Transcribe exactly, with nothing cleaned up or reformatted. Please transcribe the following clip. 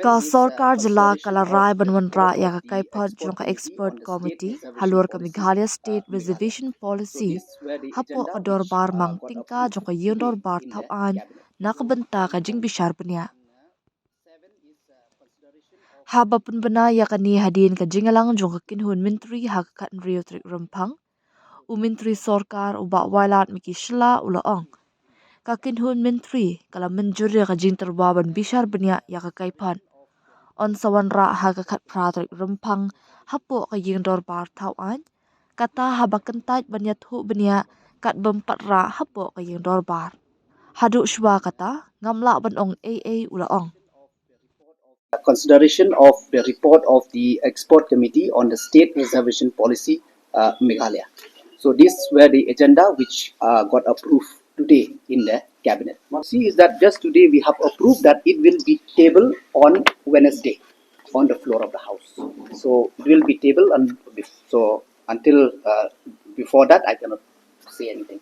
Ka sorkar jylla ka la rai ban wanrah ïa ka kaiphod jong ka expert committee halor ka Meghalaya State Reservation Policy hapoh ka dorbar mang tyngka jong ka ïing dorbar thaw aiñ na ka bynta ka jingbishar bniah. Haba pynbna ïa kane hadien ka jingïalang jong ka kynhun myntri ha ka khathynriew tarik Rymphang, u myntri sorkar u Bah Wailadmiki Shylla u la ong, ka kynhun myntri ka la mynjur ïa ka jingtyrwa ban bishar bniah ïa ka kaiphod. Yn sa wanrah ha ka khatphra tarik Rymphang hapoh ka ïing dorbar thaw aiñ, kata haba kyntait ban ïathuh bniah kat bym pat rah hapoh ka ïing dorbar. Haduh shuwa kata ngam lah ban ong ei ei, u la ong. Consideration of the report of the expert committee on the state reservation policy, uh, Meghalaya. So these were the agenda which, uh, got approved today in the cabinet. See is that just today we have approved that it will be tabled on Wednesday on the floor of the house. So it will be tabled, and so until, uh, before that, I cannot say anything.